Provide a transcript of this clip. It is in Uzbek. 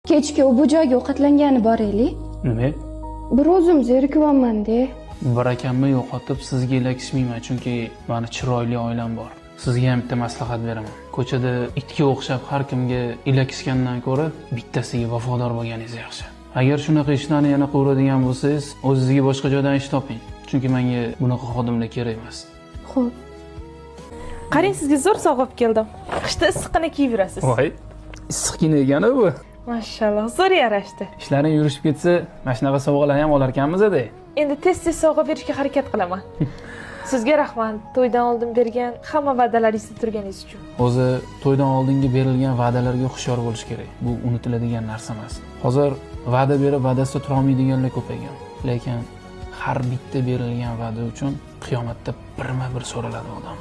Kechki u bu joyga ovqatlangani boraylik. Nima? Bir o'zim zerikyapman-da. Bir akamni yo'qotib sizga ilakishmayman, chunki mani chiroyli oilam bor. Sizga ham bitta maslahat beraman. Ko'chada itga o'xshab har kimga ilakishgandan ko'ra bittasiga vafodor bo'lganingiz yaxshi. Agar shunaqa ishlarni yana qilaveradigan bo'lsangiz, o'zingizga boshqa joydan ish toping. Chunki menga bunaqa xodimlar kerak emas. Xo'p. Qarang, sizga zo'r sovg'a olib keldim. Qishda issiqqina kiyib yurasiz. Voy, issiqqina ekani bu. Mashalloh, zo'r yarashdi. Ishlaring yurishib ketsa, mana shunaqa sovg'alarni ham olarkanmiz-da. Endi tez-tez sovg'a berishga harakat qilaman. Sizga rahmat, to'ydan oldin bergan hamma va'dalaringizda turganingiz uchun. O'zi to'ydan oldingi berilgan va'dalarga hushyor bo'lish kerak. Bu unutiladigan narsa emas. Hozir va'da berib va'dasida turolmaydiganlar ko'paygan. Lekin har bitta berilgan va'da uchun qiyomatda birma-bir so'raladi odam.